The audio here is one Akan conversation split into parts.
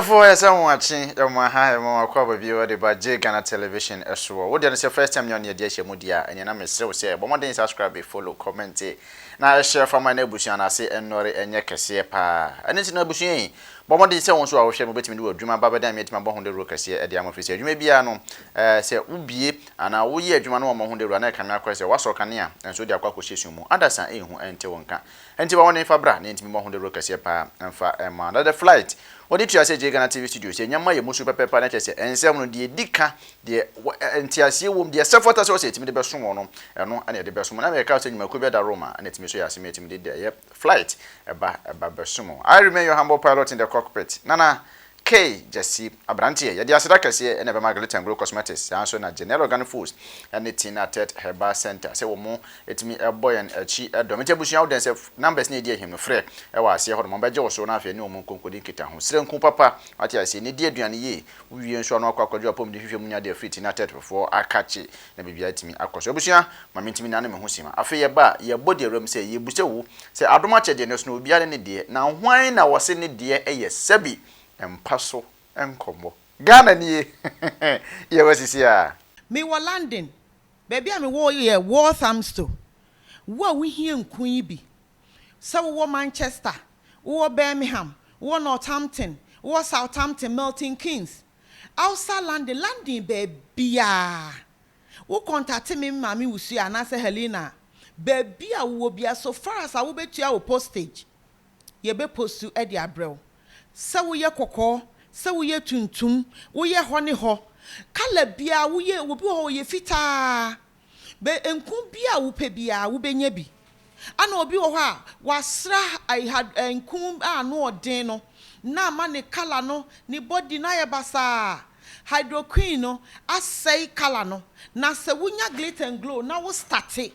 Abusuafoɔ, yɛsɛ mo akye, yɛ mo aha, yɛ mo akɔ aba bio de ba Gye Ghana Television soɔ. Wo deɛ no sɛ first time ne ɔne yɛde ahyia mu deɛ a, ɛneɛ na mesrɛ wo sɛ bɔ mmɔden subscribe, follow, comment na share fa ma na abusua no ase nnɔre nyɛ kɛseɛ paa. Ɛno nti no abusua yi, bɔ mmɔden sɛ wo nso a wohwɛ me wobɛtumi de w'adwuma ba bɛdan me atumi abɔ ho dawuro kɛseɛ de ama firi sɛ adwuma biara no sɛ wobie anaa woyɛ adwuma na wɔmmɔ ho dawuro a na ɛkame akɔyɛ sɛ woasɔ kanea nso wode akɔ akɔhyɛ sum mu adasa ɛnhu ɛnte wo nka. Enti bɔ mmɔden fa bra na yɛntumi mmɔ ho dawuro kɛseɛ paa mfa mma. Na The Flight, wɔde tua sɛ Gye Ghana TV Studios, yɛnya ma yɛ mu so pɛpɛɛpɛ a na kyerɛ sɛ nsɛm no deɛ ɛdi ka, deɛ nteaseɛ wɔ mu, deɛ ɛsɛ fata sɛ ɔsɛ yɛtumi de bɛsom wɔn no, ɛno na yɛde bɛsom. Na meka sɛ nnwumakuo bi ada Roma na ɛtumi so yɛ asɛm yɛtumi de ɛyɛ flight ɛba ɛba bɛsom. I remain your humble pilot in the cockpit, Nana K. Gyasi, aberanteɛ. Yɛde aseda kɛseɛ na ɛbɛma Glitter and Glow Cosmetics, saa nso na Janelle Organic Foods ne Tina Tet Herbal Center sɛ wɔn tumi bɔ yɛn akyi dɔm. Nti abusua wo dɛn sɛ numbers no a ɛdi ahim no frɛ wɔ aseɛ hɔ nom, wɔbɛgye wo so na afei ne wɔn nkonkodi nkitaho. Srɛ nku papa, wate aseɛ, na di aduane yie. Wo wie nso a na wakɔ akɔgye w'apɔmuden hwehwɛ mu nya de afiri Tina Tet foɔ akakye na biribiara atumi akɔ so. Abusua, ma mentumi nane me ho sima. Afei yɛba a, yɛbɔ deɛ awura mu sɛ yɛbusa wo sɛ adom akyɛdeɛ no ɛsono obiara ne ne deɛ, na hwan na wɔse ne deɛ yɛ sɛbi Mpa so nkɔmmɔ. Ghana nie yɛwɔ sisi a. Me wɔ London, baabi a me wɔ yɛ Walthamstow. Wo a wo hia nku yi bi, sɛ wo wɔ Manchester, wo wɔ Birmingham, wo wɔ Northampton, wo wɔ Southampton, Milton Keynes, outside London, London baabiara, wo contate me Maame Wusu anaasɛ Helena a, baabi a wo wɔ biara, so far as a wo bɛtua wo postage, yɛbɛpostu de abrɛ wo. Sɛ woyɛ kɔkɔɔ, sɛ woyɛ tuntum, woyɛ hɔ ne hɔ, colour biara woyɛ, obi wɔ hɔ ɔyɛ fitaa, bɛ nku biara a wopɛ biara wobɛnya bi. Ana obi wɔ hɔ a wasra nku a ano ɔden no na ama ne colour no, ne body no ayɛ basaa. Hydroquine no asɛe colour no. Na sɛ wonya Glitter and Glow na wo starte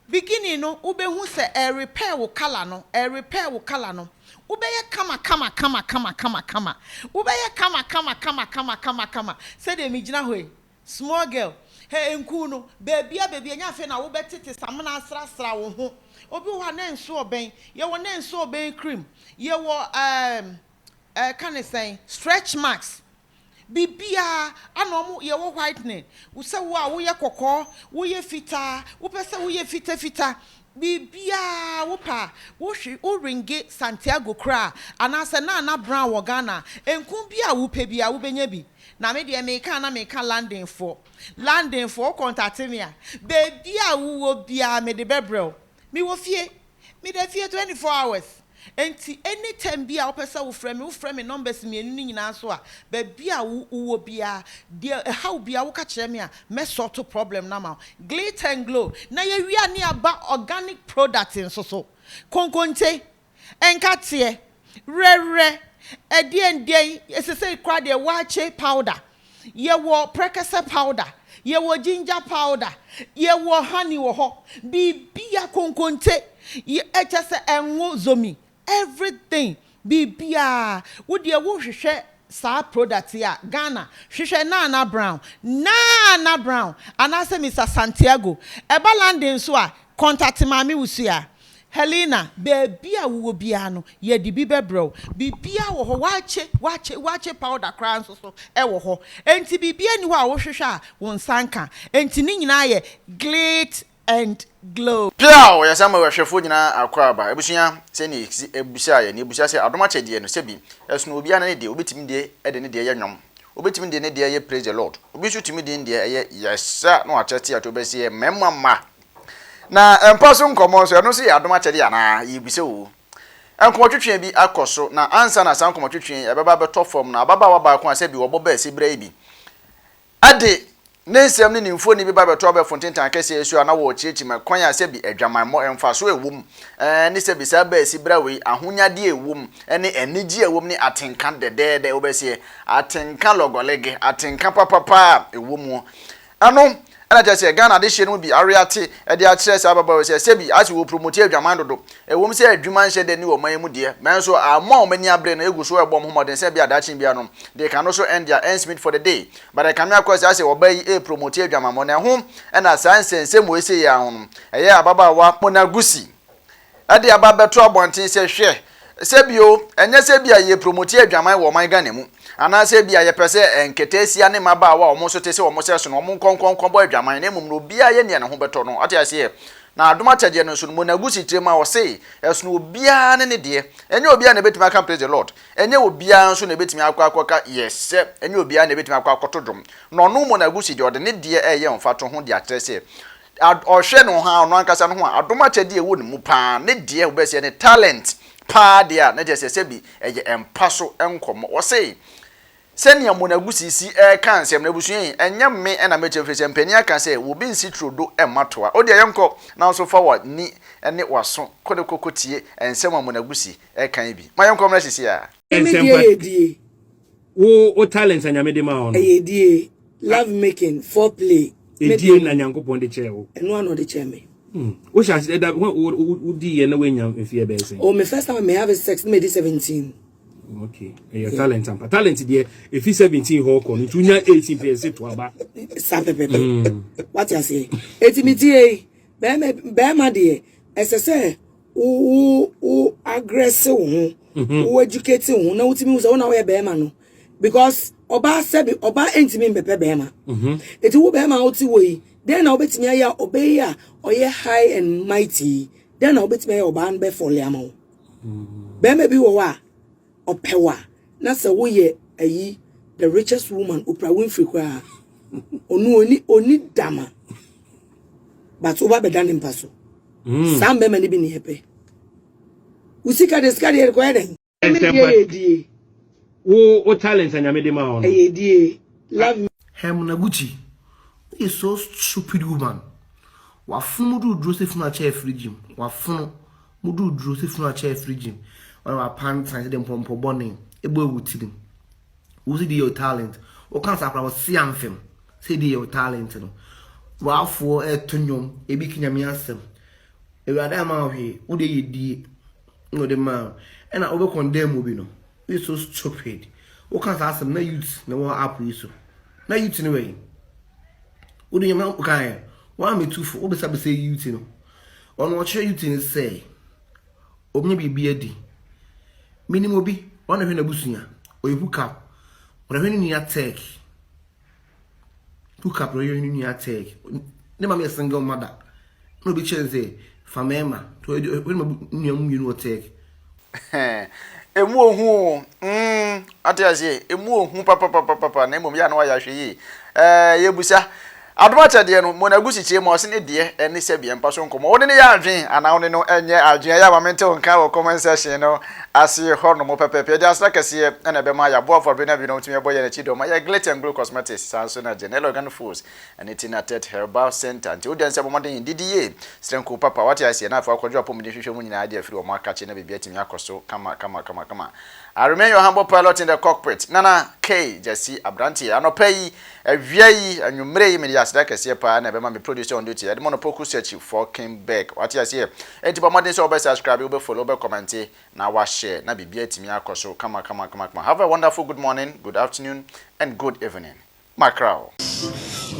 Beginning no wobɛhu sɛ ɛrepair wo colour no, ɛrepair wo colour no. Wobɛyɛ kama kama kama kama kama kama. Wobɛyɛ kama kama kama kama kama kama. Sɛdeɛ megyina hɔ yi, small girl, hɛ nku no, baabia baabia, ɛnyɛ afei na wobɛtete samina asrasra wo ho. Obi wɔ hɔ a na nsuo ɔbɛn, yɛwɔ na nsuo ɔbɛn cream, yɛwɔ ɛɛm ɛka ne sɛn, stretch marks. Biribiara ana ɔmo yɛwɔ whitening sɛ wo a woyɛ kɔkɔɔ woyɛ fitaa wopɛ sɛ woyɛ fitafita biribiara wopɛ a wohwe wo ringe Santiago koraa anaasɛ Nana Brown wɔ Ghana a nku bi a wopɛ biara wobɛnya bi na me deɛ meka a na meka London foɔ London foɔ wo contate me a baabi a wowɔ biara mede bɛbrɛ wo mewɔ fie meda fie 24 hours Enti any time bi a wopɛ sɛ wofrɛ me, wofrɛ me numbers mmienu no nyinaa so a, baabi a wo wɔ biara, deɛ ɛha wo biara woka kyerɛ me a, mɛ sort problem no ama wo. Glitter and Glow, na yɛwie a ne yɛaba organic product nso so. Konkonte, nkateɛ, werɛwerɛ, ɛdeɛn deɛn, sesei koraa deɛ waakye powder, yɛwɔ prɛkɛsɛ powder, yɛwɔ ginger powder, yɛwɔ honey wɔ hɔ, biribia konkonte, ɛkyɛ sɛ ɛngo zomi, everything, biribiaa, wo deɛ wo hwehwɛ saa product yi a, Ghana, hwehwɛ Nana Brown, Nana Brown, anaasɛ Mister Santiago, ɛba London nso a, contact Maame Wusu a, Helena, baabi a wowɔ biara no, yɛde bi bɛbrɛ wo. Biribiara wɔ hɔ, waakye, waakye, waakye powder koraa nso so wɔ hɔ. Enti biribiara nni hɔ a wohwehwɛ a wo nsa nka. Enti ne nyinaa yɛ glit and glow. Piaw! Yɛsan ma ahwɛfoɔ nyinaa akwaaba. Abusua, sɛdeɛ yɛsi bisa yɛn abusua sɛ adom akyɛdeɛ no, sɛbi ɛsono obiara ne ne deɛ, obi tumi deɛ de ne deɛ yɛ nnwom, obi tumi de ne deɛ yɛ praise the Lord, obi nso tumi de ne deɛ yɛ yes sir na wakyɛ te ato bɛseɛ mmarima mma. Na mpa so nkɔmmɔ nso, ɛno nso yɛ adom akyɛde anaa? Yɛrebisa oo. Nkɔmmɔtwetwe bi akɔ so, na ansa na saa nkɔmmɔtwetwe yi ɛbɛba abɛtɔ fam no, ababaawa baako a sɛbi wɔbɔ bɛɛ sibira yi bi de ne nsɛm ne ne mfoni bi ba bɛtɔ abɛɛfo ntentan akɛseɛ yi so a na wɔrekyerɛkyerɛ mu kwan a sɛbi adwamammɔ mfaso a ɛwɔ mu ne sɛbi saa bɛɛ sibira wei ahonyadeɛ a ɛwɔ mu ne anigyeɛ a ɛwɔ mu ne atenka dɛdɛɛdɛ wobɛseɛ atenka lɔgɔlege atenka papapa a ɛwɔ mu. Ɛno na kyerɛ sɛ Ghana adehyeɛ no mu bi awe ate de akyerɛ saa ababaawa yi sɛ sɛbi ase wɔ promote adwaman dodo. Ɛwom sɛ adwuma nhyɛ da nni ɔman yi mu deɛ, nanso wɔn a wɔn ani abere no gu so rebɔ wɔn ho mmɔden sɛ ebia daakye biara no, they can also earn their ends meet for the day. But ɛkame akɔ sɛ asɛ ɔbaa yi repromote adwamammɔ na ɛho na saa nsɛnsɛm wei sei ara ho no, ɛyɛ ababaawa Mona Gusi de aba abɛto abɔnten sɛ hwɛ, Sɛ bio, ɛnyɛ sɛ ebia yɛrepromoti adwaman wɔ ɔman Ghana mu, anaasɛ ebia yɛpɛ sɛ nketeesia ne mmabaawa a wɔn nso te sɛ wɔn sɛso no, wɔn nkɔ nkɔ nkɔbɔ adwaman, na mmom no obiara yɛ nea ne ho bɛtɔ no. Wate aseɛ? Na adom akyɛdeɛ no nso no, Monagusi tirim a ɔse, ɛsono obiara ne ne deɛ. Ɛnyɛ obiara na ɛbɛtumi aka Praise the Lord. Ɛnyɛ obiara nso na ɛbɛtumi akɔ akɔka Yes sɛ, ɛnyɛ obiara na ɛbɛtumi akɔ akɔto dwom. Na ɔno Monagusi deɛ, ɔde ne deɛ reyɛ mfatoho de akyerɛ sɛ, Ad ɔhwɛ ne ho a, ɔno ankasa ne ho a, adom akyɛdeɛ a ɛwɔ ne mu paa, ne deɛ wobɛsɛ ne talent paa deɛ a, na kyerɛ sɛ sɛbi ɛyɛ mpa so nkɔmmɔ. Ɔse, sɛnea Monagusi si reka nsɛm no, abusua yi, ɛnyɛ me na mɛkyerɛ, ɛfiri sɛ mpanin aka sɛ, obi nsi turodo mma toa. Wo deɛ yɛnkɔ, na wo nso fa w'ani ne w'aso kɔ ne kɔkɔ tie nsɛm a Monagusi reka yi bi. Ma yɛnkɔ mmra sisi ara. Me deɛ yɛ die. Wo wo talent a Nyame de maa wo no. Ɛyɛ die, love making, foreplay. Edie na Nyankopɔn de kyɛɛ wo. Ɛno ara na ɔde kyɛɛ me. Hmm. Wo hyɛ ase da wo wo di yɛ na woanya mfeɛ bɛyɛ sɛn? Oh, me first time me have sex na me di 17. Okay. Ɛyɛ talent ampa. Talent deɛ efi 17 hɔ kɔ no nti wonya 18 pɛ ɛsɛ to aba. Saa pɛpɛpɛ. Wate aseɛ. Eti me tie bɛrima bɛrima deɛ ɛsɛ sɛ wo wo wo aggress wo ho mhm. wo educate wo ho na wotumi hu sɛ wo na woyɛ bɛrima no because ɔbaa sɛbi ɔbaa ntumi mbɛpɛ bɛrima mhm. eti wo bɛrima a wote wɔ yi dɛn na wobɛtumi ayɛ a ɔbɛ yi a ɔyɛ high and mighty yi dɛn na wobɛtumi ayɛ ɔbaa no bɛfɔle ama wo mhm. bɛrima bi wɔ hɔ a ɔpɛ wo a na sɛ woyɛ ayi the richest woman Oprah Winfrey koraa ɔno oni oni dama but woba bɛda ne mpa so mm. saa mbɛma no bi ne yɛpɛ wo sika de sika deɛ kɔyɛ dɛn Nsɛmpa yɛ die wo wo talent a nyame de ma wo no ɛyɛ die love me Hermona Gucci woyɛ so stupid woman wafono mu duru duro sɛ funu akyɛ afiri gyim wafono mu duru duro sɛ funu akyɛ afiri gyim ɔna wapantan sɛ de mpɔmpɔ bɔne ɛbɔ ewu tirim wo sɛ di yɛ talent woka saa koraa wɔse amfem sɛ di yɛ talent no wafoɔ ɛto nnwom ebi ka nyame asɛm awurade ama wo hwee wo deɛ yɛ die na ɔde maa wo ɛna wobɛ condemn obi no woyɛ so stupid woka saa asɛm na youth na wɔ app yi so na youth no wɔ yi wode nyame wokaeɛ woammɛtu fo wobɛsabɛsɛ youth no ɔno ɔkyerɛ youth no sɛ ɔnya biribi adi menim obi ɔna hwɛ n'abusua ɔyɛ hook up ɔna hwɛ ne nua tech hook up na ɔyɛ ne nua tech ne maame yɛ single mother na obi kyerɛ no sɛ fa mmarima to ɔyɛ ne nua mu mmienu wɔ tech. Emu ohu o, mm, ate aseɛ, emu ohu papapapapa, na mmom yɛ a na wayɛ ahwɛ yie. Ɛɛ, yɛbusa, adom akyɛdeɛ no, Monagusi kyerɛ mu a, ɔse ne deɛ ɛne sɛ bia mpa so nkɔmmɔ. Wo ne no yɛ adwen anaa wo ne no nyɛ adwen? Ɛyɛ a ma mente wo nka wɔ comment section no ase hɔ nom pɛpɛɛpɛ. Yɛde aseda kɛseɛ na ɛbɛma yɛaboafo abere no abien a wɔtumi ɛbɔ yɛn akyi dɔm. Ɛyɛ Glitter and Glow Cosmetics, saa nso na Janelle Organic Foods, ɛne Tina Tet Herbal Center. Nti wo deɛ nsɛ bɔ mmɔden didi yie, srɛ nkuo papa, wate aseɛ, na afei wakɔdwo apɔmuden hwehwɛ mu nyinaa de afiri wɔn akakye na biribi atumi akɔ so kama kama kama kama. I remain your humble pilot in the cockpit, Nana K. Gyasi Abranteɛ. Anɔpa yi, awia yi, anwummere yi, mede aseda kɛseɛ paa na ɛbɛma me producer on duty, Edmond Opoku Search Falkenberg. Wate aseɛ? Enti bɔ mmɔden sɛ wobɛ subscribe, wobɛ follow, wobɛ comment, na wa share, na biribi atumi akɔ so kama kama kama kama. Have a wonderful good morning, good afternoon, and good evening. Makra o.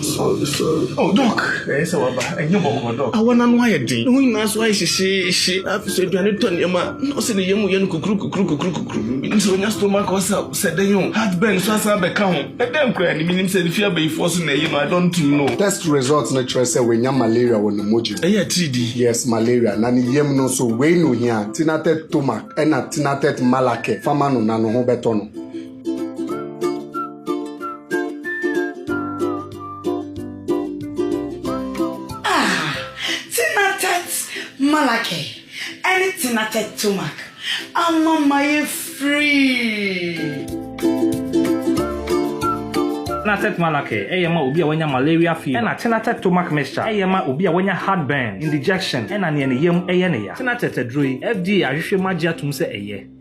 Sorry, sorry. Oh, Doc, ɛyɛ sɛ waba. Ɛnyɛ bɔkɔɔ, Doc. Awɔ n'ano ayɛ den. Ne ho nyinaa so ayɛ hyehyeehye. Na afei so aduane tɔ nneɛma a, na ɔsɛ ne yam yɛ no kukuru kukuru kukuru kukuru. Menim sɛ wanya stomach ulcer sɛ dɛn o. Heartburn nso asan abɛka ho. Ɛdɛn koraa ni? Menim sɛ ne fie abayifoɔ so na ɛyɛ no. I don't know. Test result no kyerɛ sɛ wanya malaria wɔ ne mogya mu. Ɛyɛ atiridii. Yes, malaria. Na ne yam no nso, wei na ohia, Tinatet Tomac ɛna Tinatet Malake. Fa ma no na ne ho bɛtɔ no. Ah, Tinatet Malake ɛne Tinatet Tomac ama mayɛ free. Tinatet Malake yɛ ma obi a wanya malaria fever ɛna Tinatet Tomac mixture yɛ ma obi a wanya heartburn, indigestion ɛna nea ne yam yɛ no ya. Tinatet aduro yi, FDA ahwehwɛ mu agye atom sɛ ɛyɛ.